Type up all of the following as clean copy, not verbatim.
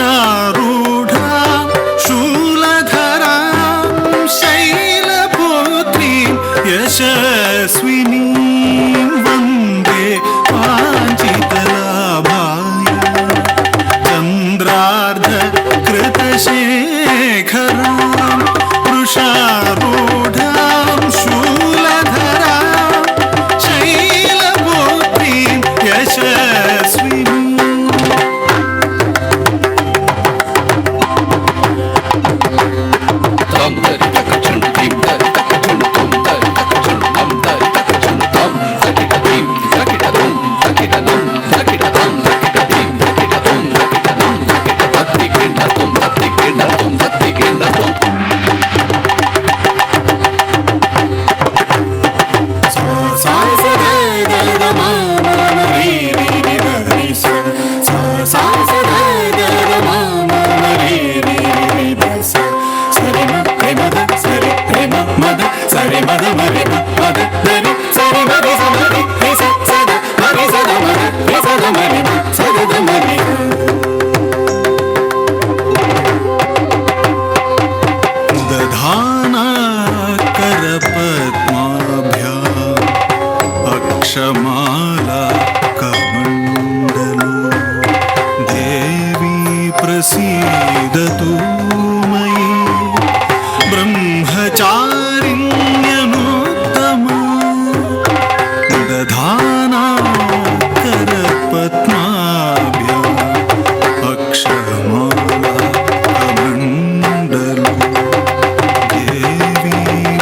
वृषारूढां शूलधरां शैलपुत्रीं यशस्विनीं वन्दे वाञ्छितलाभाय चन्द्रार्ध कृतशेखरां वृषारूढां शूलधरां शैलपुत्रीं यशस्विनीं। తం తరి తక చుండు ధిం తరి తక చుండు తుం తరి తక చుండు నం తరి తక చుండు తం తకిట ధిం తకిట తుం తకిట నం తకిట తం తకిట ధిం తకిట తుం తకిట నం తకిట తత్తి కిండ తుం తత్తి కిండ తుం తత్తి కిండ తుం. సా స the the మ మ మ రి రి రి ద రి స సా సా స the the the మ మ మ రి రి రి ద స స రి మ రి మ the స రి రి మ మ the స రి మ the మ రి మ మ the the రి స రి మ రి స మ రి రి స స the మ రి స the మ the రి స the మ రి మ స the the మ రి. दधाना करपद्माभ्याम् अक्षमाला कमण्डलु देवी प्रसीदतु मयि ब्रह्मचारिण्यनुत्तमा। दधाना करपद्माभ्याम् अक्षमाला कमण्डलु देवी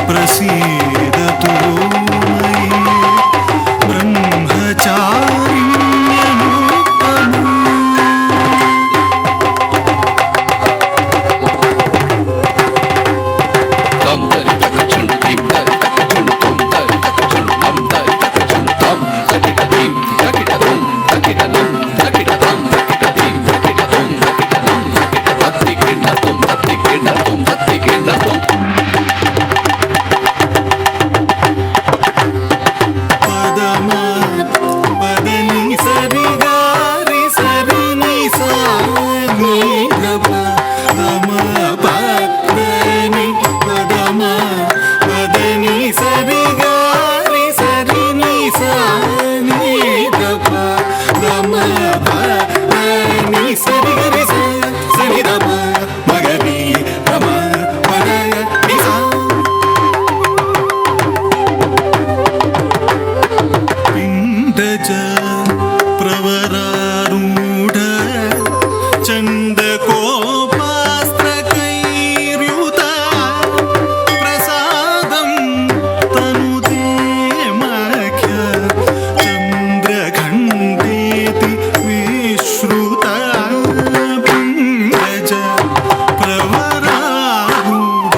प्रसीदतु मयि ब्रह्मचारिण्यनुत्तमा। తం తరి తక చుండు ధిం తరి తక చుండు తుం తరి తక చుండు నం తరి తక చుండు తం తకిట ధిం తకిట తుం తకిట నం తకిట తం తకిట ధిం తకిట తుం తకిట నం తకిట తత్తి కిండ తుం తత్తి కిండ తుం తత్తి కిండ తుం. పదమ పదని సరి గారి సరి ని సా ని గ ప గమ పదని పదమ పదని సరి గారి సరి ని సా ని గ ప గమ పదని సరి గరి స సరి the మ మగరి రమ పద ని సా. पिण्डज प्रवरारूढ चण्डकोपास्त्रकैर्युत प्रसादं तनुते मख्य चन्द्रघण्टेति विश्रुत। पिण्डज प्रवरारूढ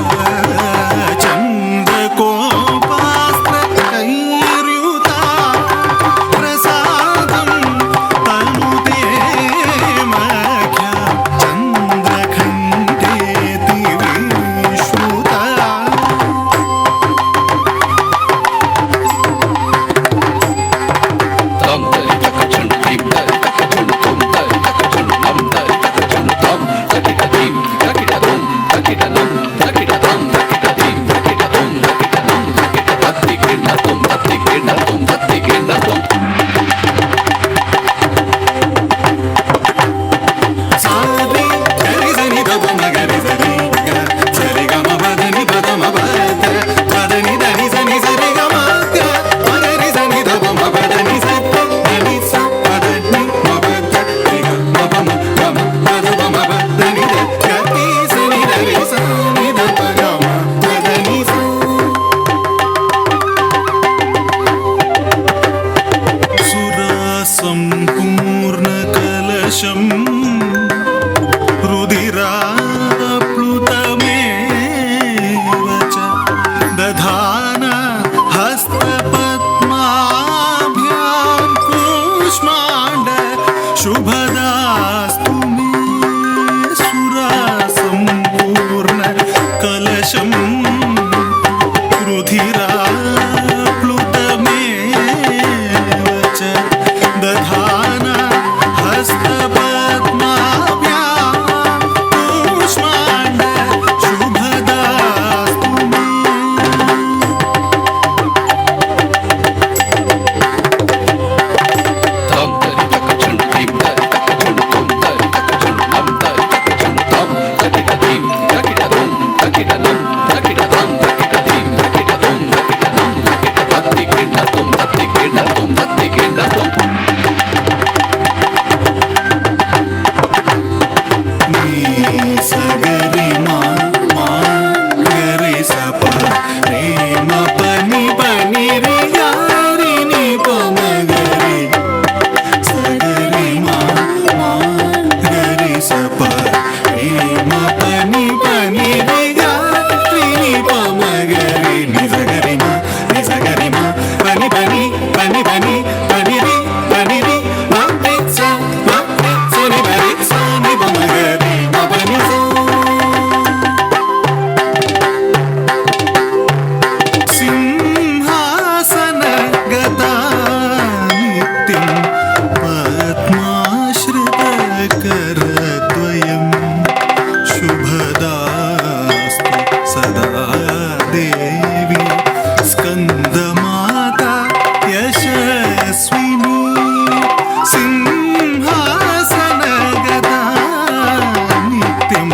चण्डकोपास्त्रकैर्युत प्रसादं तनुते मख्य चन्द्रघण्टेति विश्रुत। తం తరి తక చుండు ధిం తరి తక చుండు తుం తరి తక చుండు నం తరి తక చుండు తం తకిట ಸ ಗ ರಿ ಮ ಮ ಗ ರಿ ಸ ಪ ರಿ ಮ ಪ ನಿ ಪ ನಿ ರಿ ಗ ರಿ ನಿ ಪ ಮ ಗ ರಿ ಸ ಗ ರಿ ಮ ಮ ಗ ರಿ ಸ ಪ ರಿ ಮ ಪ ನಿ ಪ ನಿ ರಿ ಗ ರಿ ನಿ ಪ ಮ ಗ ರಿ ನಿ ಸ ಗ ರಿ ಮ ನಿ ಸ ಗ ರಿ ಮ ಪ ನಿ ಪ ನಿ ಪ ನಿ ಪ ನಿ ಪ ನಿ ರಿ ಪ ನಿ ರಿ ಮ ರಿ ಸ ಮ ರಿ ಸ ನಿ ಪ ರಿ ಸ ನಿ ಪ ಮ ಗ ರಿ ಮ ಪ ನಿ ಸ. ಸಿಂಹಾಸನ ಗತಾ ನಿತ್ಯಂ ಪದ್ಮಾಶ್ರಿತ ಕರದ್ವಯಂ ಶುಭದಾಸ್ತು ಸದಾ ದೇವಿ ಸ್ಕಂದಮಾತಾ ಯಶಸ್ವಿನಿ. ಸಿಂಹಾಸನ ಗತಾ ನಿತ್ಯಂ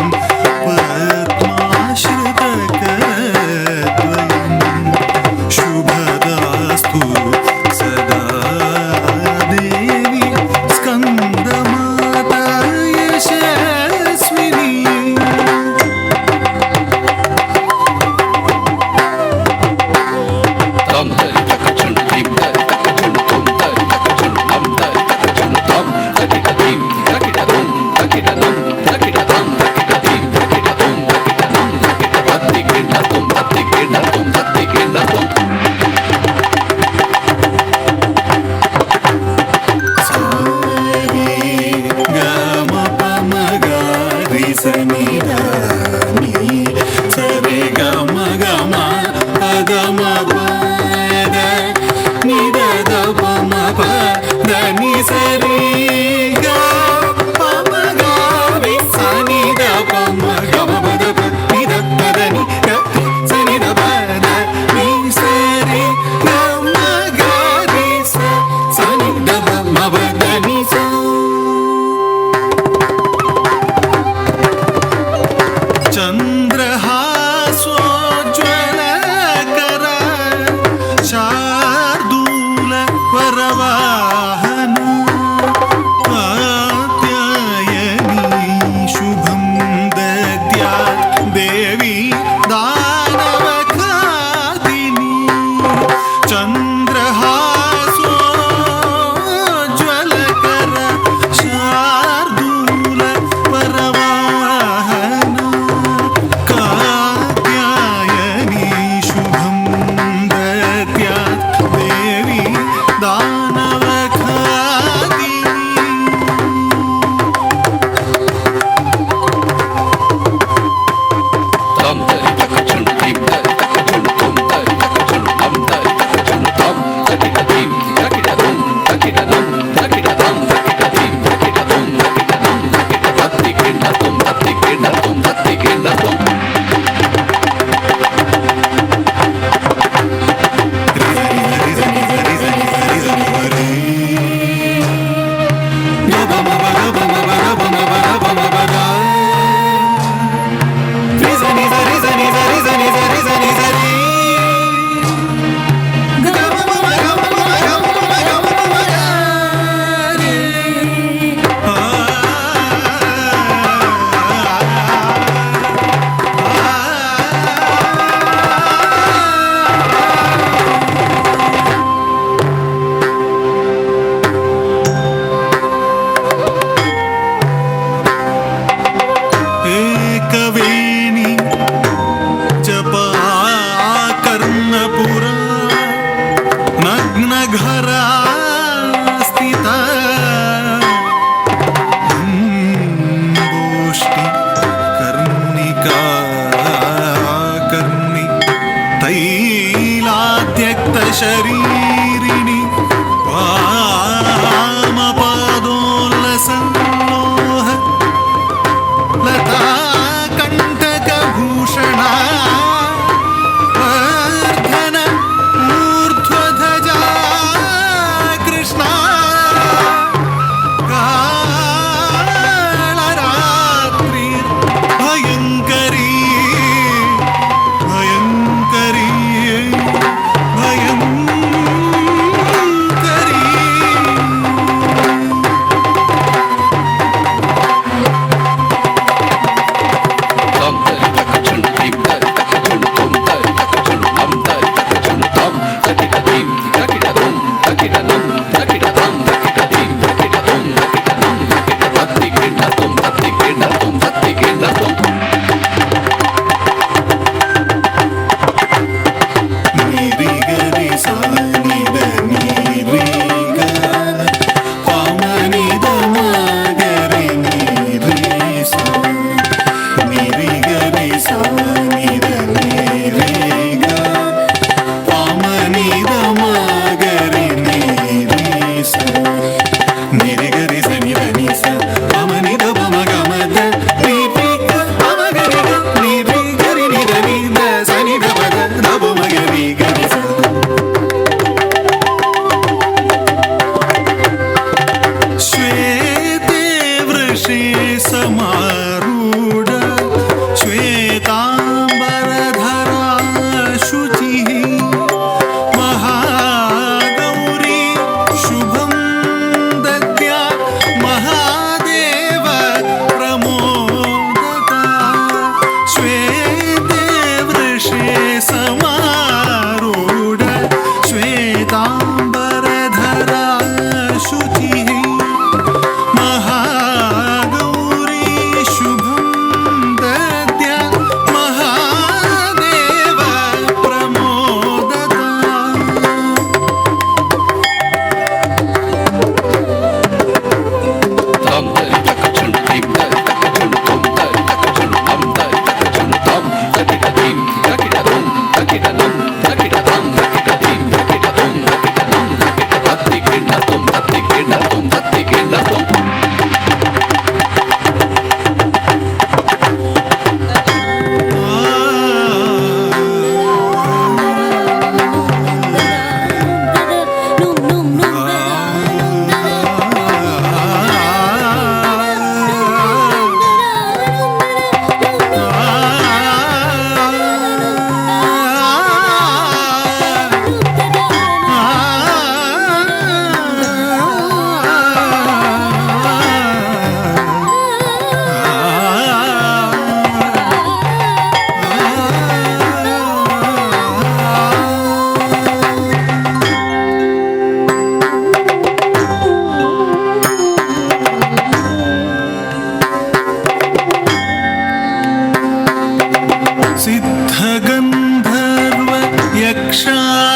ಪದ್ಮಾಶ್ರಿತ ಕರದ್ವಯಂ ಶುಭದಾಸ್ತು ಸದಾ ದೇವಿ ಸ್ಕಂದಮಾತಾ ಯಶಸ್ವಿನಿ. తం తరి తక చుండు ధిం తరి తక చుండు తుం తరి తక చుండు నం తరి తక చుండు తం తకిట ధిం తకిట తుం తకిట నం తకిట తం తకిట ధిం తకిట తుం తకిట నం తకిట తత్తి కిండ తుం తత్తి కిండ తుం తత్తి కిండ తుం. సారి గ మ ప మ గ రి స ని the ని స రి గ మ గ మ ప గ మ ప the ని the the ప మ ప the ని స రి గ ప మ గ రి స ని the ప మ గ మ ప the ప ని the ప the ని గ రి స ని the ప the ని స రి గ మ గ రి స స ని the ప మ ప the ని స. ಚಂದ್ರಹಾಸೋಜ್ವಲಕರ ಶಾರ್ದೂಲ ವರವಾಹನ ಕಾತ್ಯಾಯನಿ ಶುಭಂ ದದ್ಯಾತ್ ದೇವಿ ದಾನವಘಾತಿನಿ. ಚಂದ್ರಹಾಸೋಜ್ವಲಕರ ಶಾರ್ದೂಲ ವರವಾಹನ ಕಾತ್ಯಾಯನಿ ಶುಭಂ ದದ್ಯಾತ್ ದೇವಿ ದಾನವಘಾತಿನಿ. తం తరి తక చుండు ధిం తరి తక చుండు తుం తరి తక చుండు నం తరి తక చుండు తం తకిట ధిం తకిట తుం తకిట నం తకిట తం తకిట ధిం తకిట తుం తకిట నం తకిట తత్తి కిండ తుం తత్తి కిండ తుం తత్తి కిండ తుం. ಏಕವೇಣಿ ಜಪ ಕರ್ಣಪುರ ನಗ್ನಘರ ಸ್ಥಿತ ಅಂಬೋಷ್ಟಿ ಕರ್ಣಿಕಾ ಕರ್ಣಿ ತೈಲಾತ್ಯಕ್ತ ಶರೀರಿಣಿ ವಾಮಪಾದೋಲ್ಲಸಲ್ಲೋಹ ಲತಾಕಂಟಕಭೂಷಣ ವರ್ಧನ ಊರ್ಧ್ವಧ್ವಜಾ ಕೃಷ್ಣ ಕಾಳರಾತ್ರಿ ಭಯಂಕರಿ ಭಯಂಕರಿ ಭಯಂಕರಿ.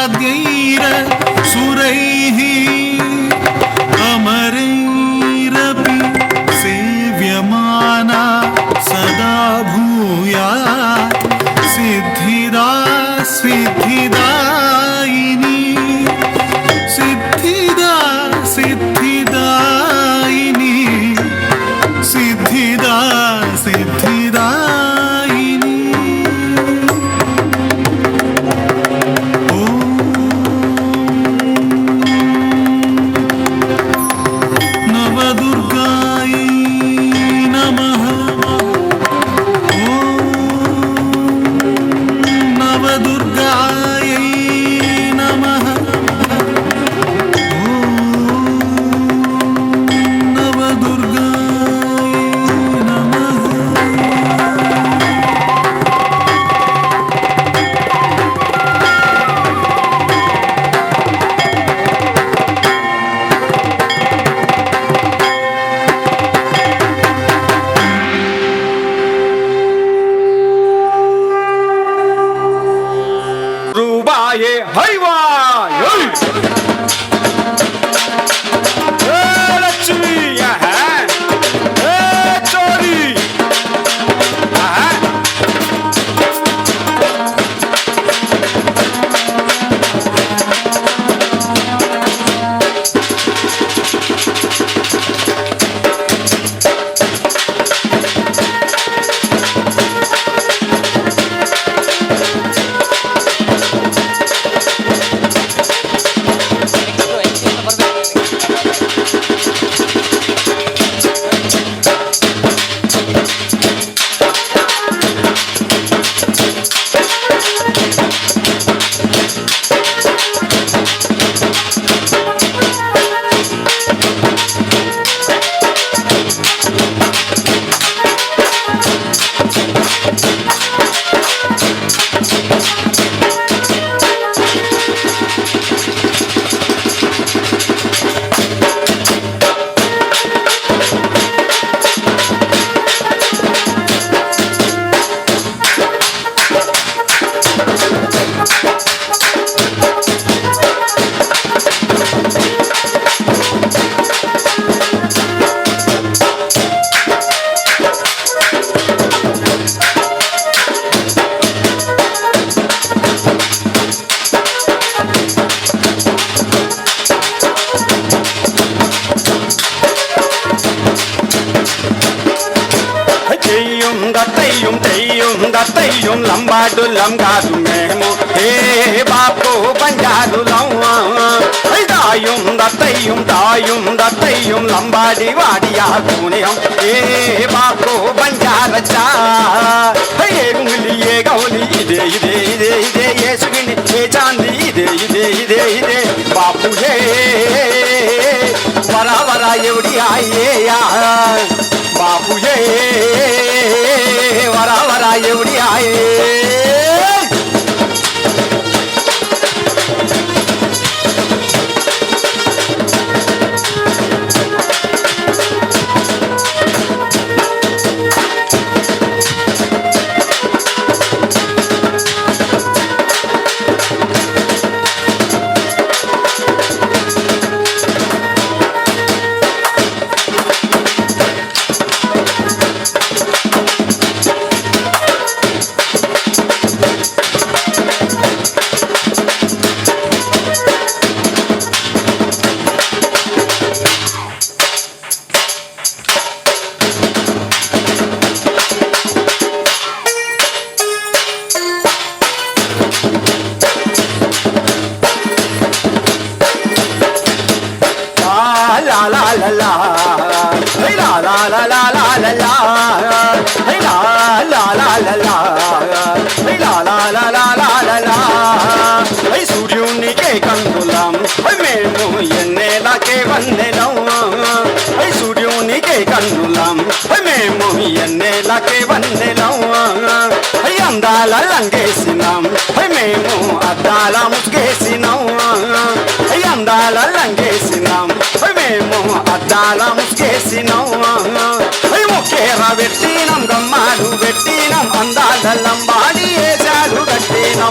देवाद्यैर सुरैः अमरैरपि सेव्यमाना सदा भूयात् सिद्धिदा सिद्धिदायिनी सिद्धिदा सिद्धिदायिनी सिद्धिदा सिद्धिदायिनी। ॐ नवदुर्गायै नमः। ॐ नवदुर्गायै नमः। ॐ नवदुर्गायै नमः। రూబాయే హైవా ఏయ్! ఏ లక్ష్మి ఆహా! ఏ చోరీ ఆహా! చెయ్యం దత్తయ్యం తెయ్యం దత్తయ్యం లంబాడులం కాదు మేము ఏ బాపు బంజారులం. దాయం దత్తయ్యం దాయం దత్తయ్యం లంబాడి వాడియా కూనియం ఏ బాపు బంజారచా. ఏ గుంగులి ఏ గౌలి ఇదే ఇదే ఇదే ఇదే ఏ సుగిని ఏ చాంది ఇదే ఇదే ఇదే ఇదే బాపు ఏ వరా వరా ఎవడి ఆయే బాపు ఏ వరా వరా ఎవడి ఆయే. La la la la, hey la la la la la la la, hey la la la la la, hey la la la la la la la, hey సూర్యునికే కందులం హై మేము ఎన్నెలకే వందెలం. హై సూర్యునికే కన్నులం హై మేము ఎన్నెలకే వందెలం. హై అందాల లంగేసినాం హై మేము అద్దాల ముసుగేసినాం. హై అందాల లంగేసినాం హై మేము అద్దాల ముసుగేసినాం. హై ముఖేర పెట్టినాం గమ్మాలు పెట్టినాం అందాల లంబాడి ఏజాలు కట్టినాం.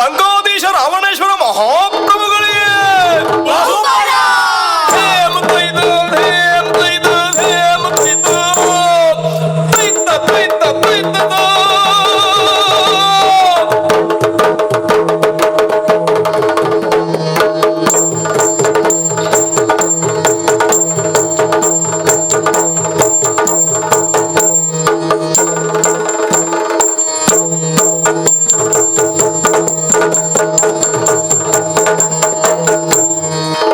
Lankadeesha Ravaneshwara ಮಹಾಪ್ರಭುಗಳಿಗೆ ಧೇಮ ತೈದ ಧೇಮ ತೈದ ಧೇಮ ತೈದ ತೈತ ತೈತ ತೈತ.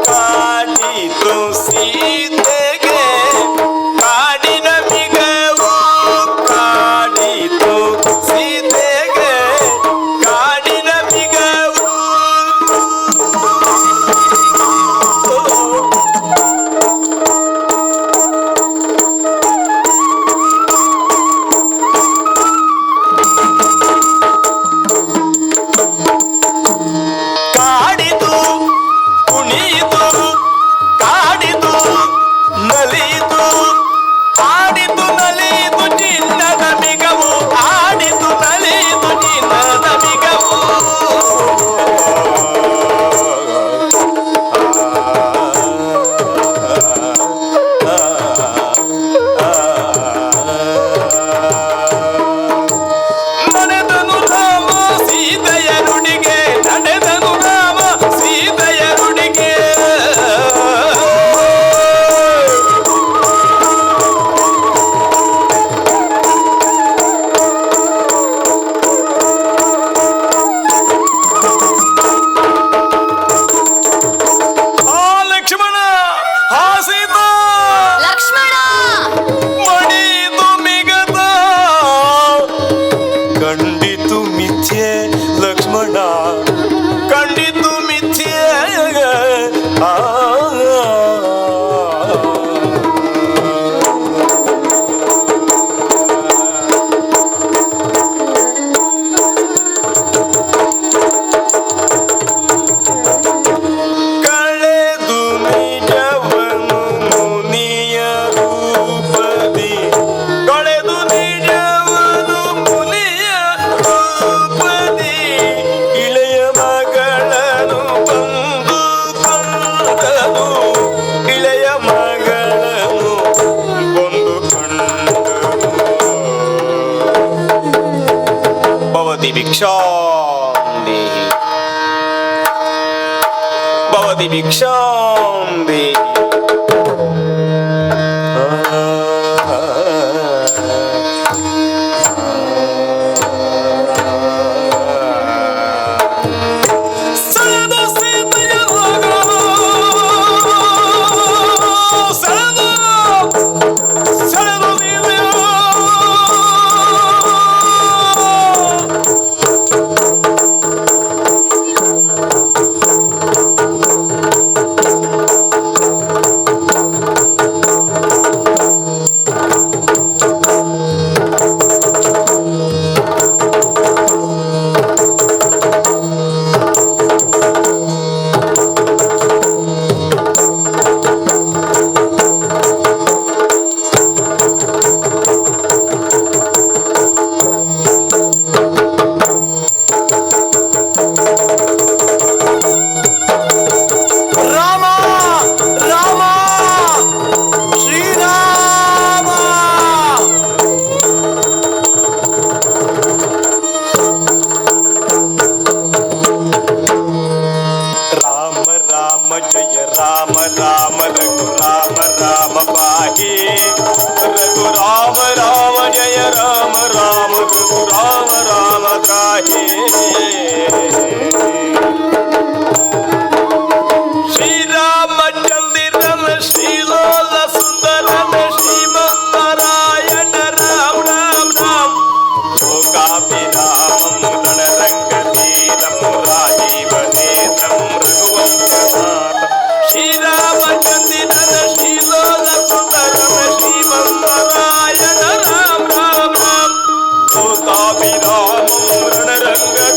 ಕಾಡಿತು ಸೀತೆಗೆ ಕಾಡಿನ ಮಿಗವು, ಕಾಡಿತು ಸೀತೆಗೆ ಕಾಡಿನ ಮಿಗವು. ಕಾಡಿತು ಕುಣಿಯಿತು, ಕಾಡಿತು ನಲಿಯಿತು, ಆಡಿತು ನಲಿಯಿತು ಚಿನ್ನದ ಮಿಗವು, ಆಡಿತು ನಲಿಯಿತು ಚಿನ್ನದ ಮಿಗವು. ನಡೆದನು ರಾಮ ಸೀತೆಯ ನುಡಿಗೆ, ನಡೆದನು ರಾಮ ಸೀತೆಯ ನುಡಿಗೆ. ಆ ಲಕ್ಷ್ಮಣ, ಆ ಸೀತಾ, ಲಕ್ಷ್ಮಣ, ಮಣಿದು ಮಿಗದ ಕಂಡಿತು ಮಿಥ್ಯೆ ಲಕ್ಷ್ಮಣ, ಕಂಡಿತು ಮಿಥ್ಯೆ. ಆ ಕಳೆದು ನಿಜವನು ಮುನಿಯ ರೂಪದಿ, ಕಳೆದು ನಿಜವನು ಮುನಿಯ ರೂಪದಿ, ಇಳೆಯ ಮಗಳನ್ನು ಬಂದು ಕೊಂಡನು, ಇಳೆಯ ಮಗಳನ್ನು ಬಂದು ಕಂಡನು. ಭವತಿ ಭಿಕ್ಷಾಂ ದೇಹಿ, ಭವತಿ ಭಿಕ್ಷಾಂ ದೇಹಿ. ಸೆಳೆದು ಸೀತೆಯ ಮಗಳು, ಸೆಳೆದು, ಸೆಳೆದು ಸೀತೆಯ. ರಾಮ ರಾಮ ಶ್ರೀರಾಮ. ರಾಮ ರಾಮ ಜಯ ರಾಮ ರಾಮ ರಘು ರಾಮ ರಾಮ ಪಾಹಿ, ರಘು ರಾಮ ರಾಮ ಜಯ ರಾಮ ರಾಮ ರಘು ರಾಮ ರಾಮ ತ್ರಾಹಿ. ಶ್ರೀರಾಮಚಂದ್ರನ ಶ್ರೀಲೋಲ ಸುಂದರನ ಶ್ರೀಮನ್ನಾರಾಯಣ ರಾಮ ರಾಮ ರಾಮ. ಲೋಕಾಭಿರಾಮಂ ರಣರಂಗಧೀರಂ ರಾಜೀವನೇತ್ರಂ ರಘುವಂಶನಾಥ. ಶ್ರೀರಾಮಚಂದ್ರನ ಶ್ರೀಲೋಲ ಸುಂದರನ ಶ್ರೀಮನ್ನಾರಾಯಣ ರಾಮ ರಾಮ ರಾಮ. ಲೋಕಾಭಿರಾಮಂ ರಣರಂಗಧೀರಂ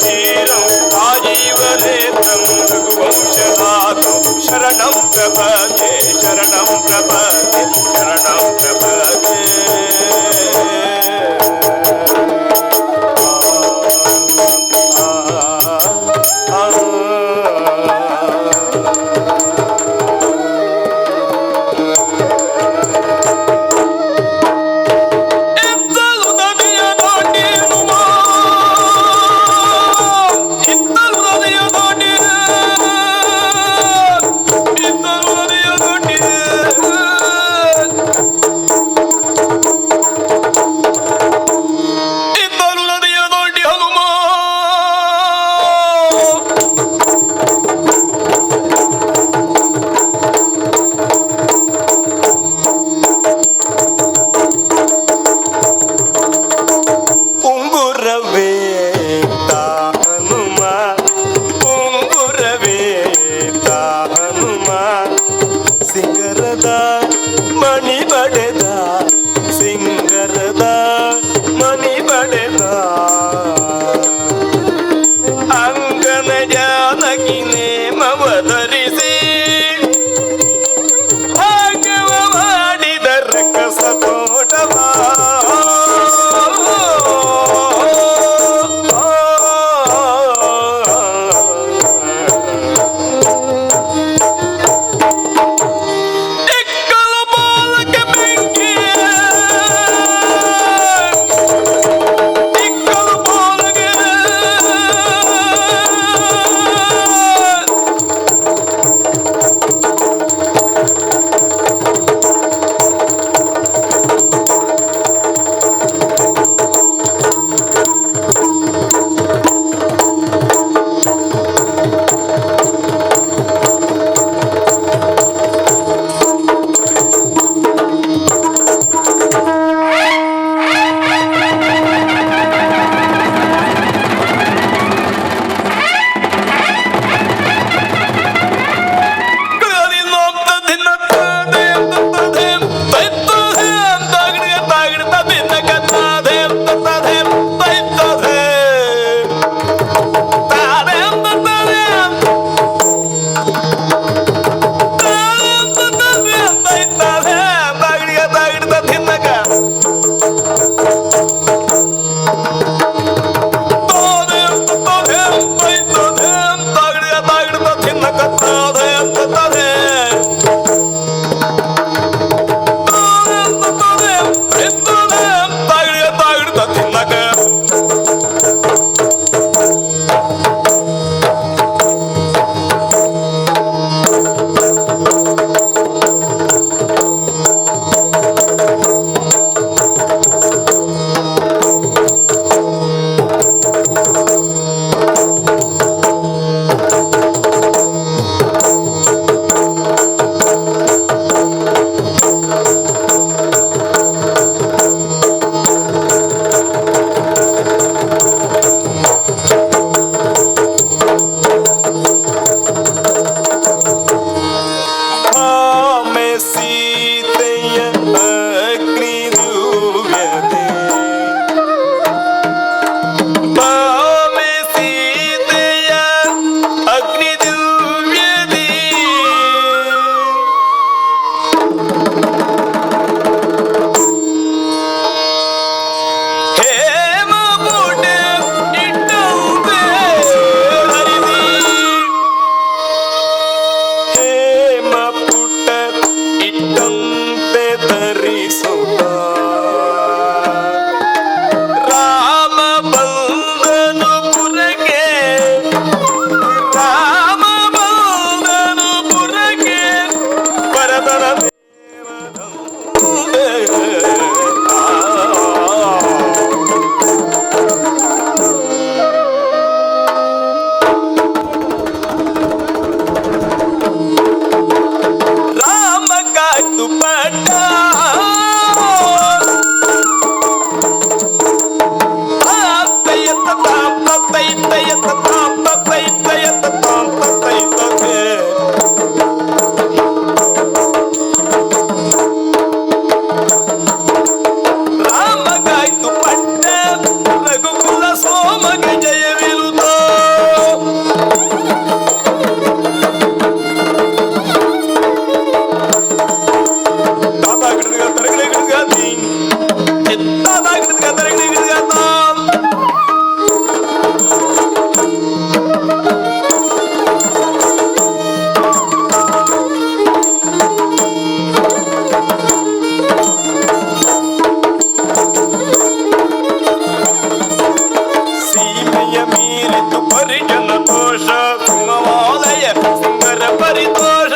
भय मीरित परिजन तोष सिंहवालय सिंगर परितोष.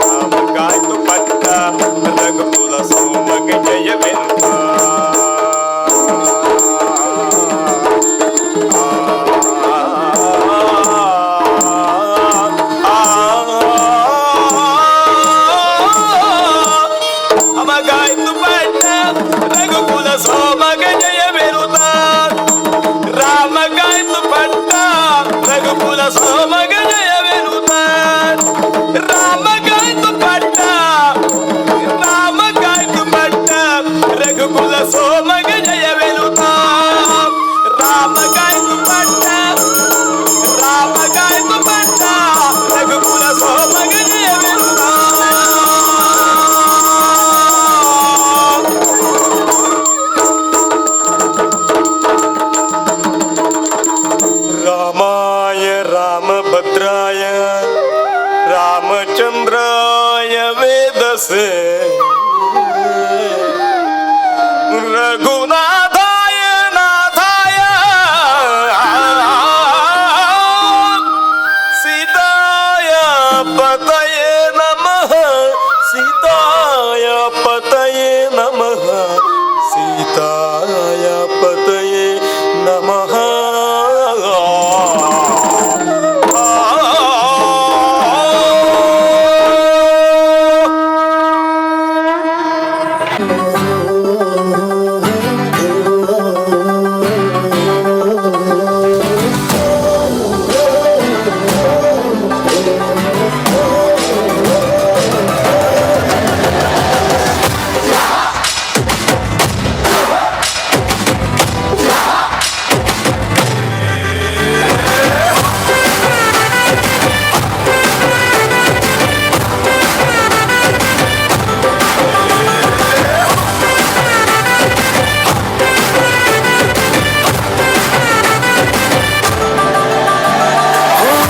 राम गायतो पट्ट रघुकुल सोमग जय विंता. అమగాయతు పట్ట రఘుకుల సోమగ జయ విరుత. రామగాయతు పట్ట రఘుకుల సోమగ జయ విరుత. రామగాయతు పట్ట రామగాయతు పట్ట రఘుకుల సోమగ జయ విరుత. రామగాయతు పట్ట రామగాయతు పట్ట రఘుకుల సోమగ జయ విరుత. रामाय रामभद्राय रामचंद्राय वेदसे रघुनाथाय नाथाय सीताय पतये नमः. सीताय पतये नमः. सीताय पतये नमः.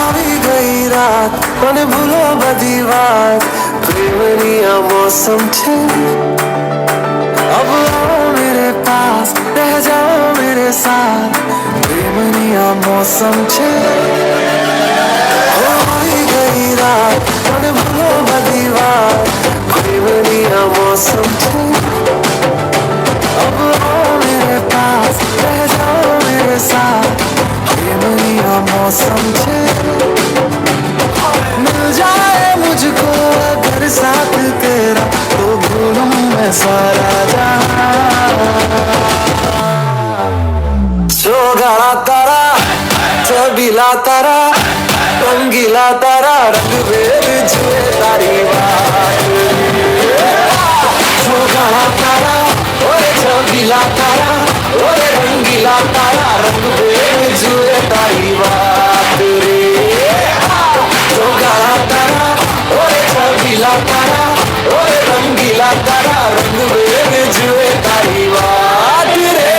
આવી ગઈ રાત, મને ભૂલો બધી વાત, પ્રેમની આ મોસમ છે. अब आओ मेरे पास, रह जाओ मेरे साथ, પ્રેમની આ મોસમ છે. હો આવી ગઈ રાત, મને ભૂલો બધી વાત, પ્રેમની આ મોસમ છે. अब आओ मेरे पास, रह जाओ मेरे साथ, પ્રેમની આ મોસમ છે. मिल जाए मुझको अगर साथ तेरा, तो भूलूं मैं सारा जहां. चौगाला तारा, छबीला तारा, रंगीला तारा, रंग भेद जुए तारी बात. चौगाला तारा, ओए छबीला तारा, ओए रंगीला तारा, रंग भेद जुए तारी बात रे. चौगाला तारा, ओए छबीला तारा, ओए रंगीला तारा, रंग भेद जुए तारी बात रे.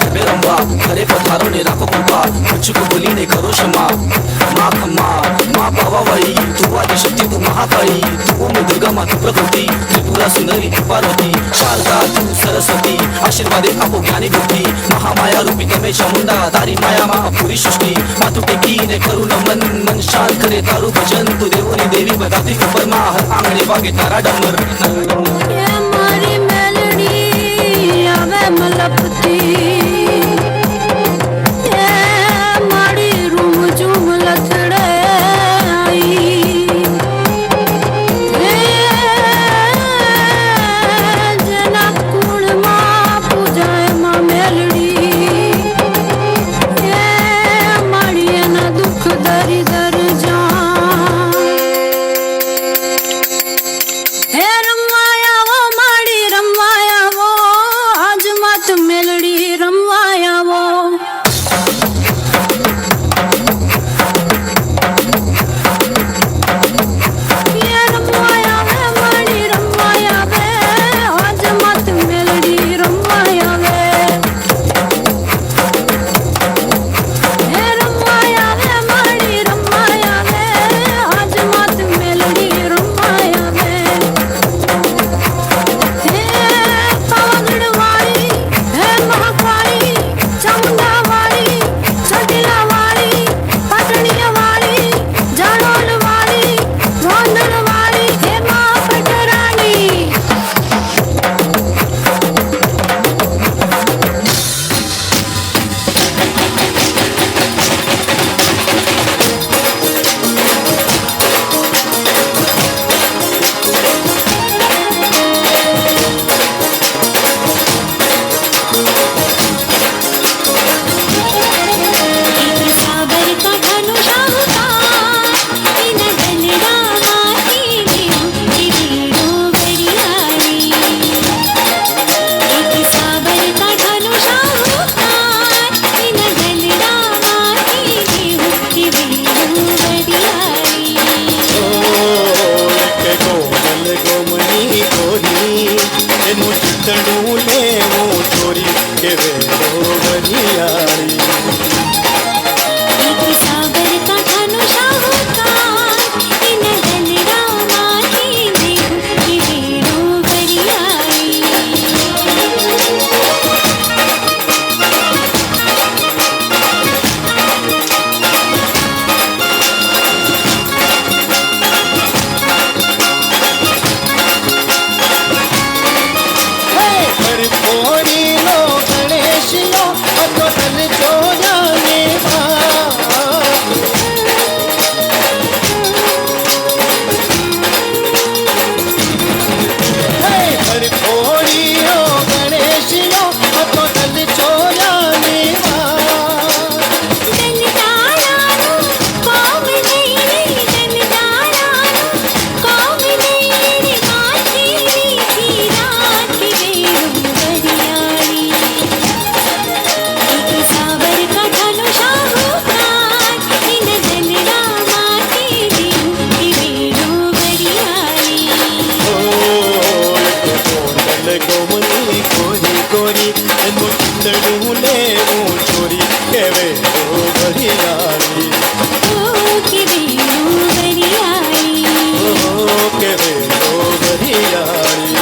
ગરબે રમવા ઘરે પધારો ને રાખો કૃપા, મુझको બોલીને કરો ક્ષમા. મા ખમ્મા મા પાવાવાળી, તું આદિશક્તિ તું મહાકાળી, તું ઓમ દુર્ગા મા તું પ્રકૃતિ, ત્રિપુરા સુંદરી તું પાર્વતી, શારદા તું સરસ્વતી, આશીર્વાદે આપો જ્ઞાની બુદ્ધિ. મહામાયા રૂપી તમે ચામુંડા, તારી માયામાં પૂરી સૃષ્ટિ. માથું ટેકીને કરું નમન, મન શાંત કરે તારું ભજન. તું દેવોની દેવી બધાથી ઉપર માં, હર આંગણે વાગે તારા ડમર. એ મારી મેલડી આવે મલપતી, એ મારી રૂમ ઝૂમ લથડે આઈ, એ જેના કુળમાં પૂજાય માં મેલડી, એ મારી એના દુઃખ દરી દર જા. હે રમવા આવો માડી રમવા આવો, આજ માત મેલડી રમવા આવો. એ રમવા આવે માડી રમવા આવે, આજ માત મેલડી રમવા આવે. હે રમવા આવે માડી રમવા આવે, આજ માત મેલડી રમવા આવે. હે પાવાગઢ વાળી, હે મહાકાળી, ચામુંડા વાળી, ચોટીલા વાળી, પાટણીયા વાળી, જાડોલ વાળી, ગોંડલ વાળી, હે મા પટરાણી. એક સાબરકાંઠાનો શાહુકાર, એના દલડામાંથી દેવું વેણો વરિયાળી. એક સાબરકાંઠાનો શાહુકાર, એના દલડામાંથી દેવું વેણો વરિયાળી. એક ગોગલ ગોમની ગોરી, એનું ચિતડું લેવું ચોરી કે વેલો વરિયાળી. એક સાબરકાંઠાનો શાહુકાર, એના દલડામાંથી દેવું વેણો વરિયાળી. હરખોરી નો ગણેશિયો હતો તન ચોર્યાને વાત. હરખોરી નો ગણેશિયો હતો તન ચોર્યાને વાત. દલદારાનું કોમ નહીં રે, દલદારાનું કોમ નહીં રે, માથે મીઠી રાખી વેણું વરિયાળી. એક સાબરકાંઠાનો શાહુકાર, એના દલડામાંથી દેવું વેણું વરિયાળી. ગોંડલ ગોમની ગોરી ગોરી, એનું ચિતડું લેવું ચોરી કે વેલો વરિયાળી. ઓ કે વેણું વરિયાળી. કે વેલો વરિયાળી.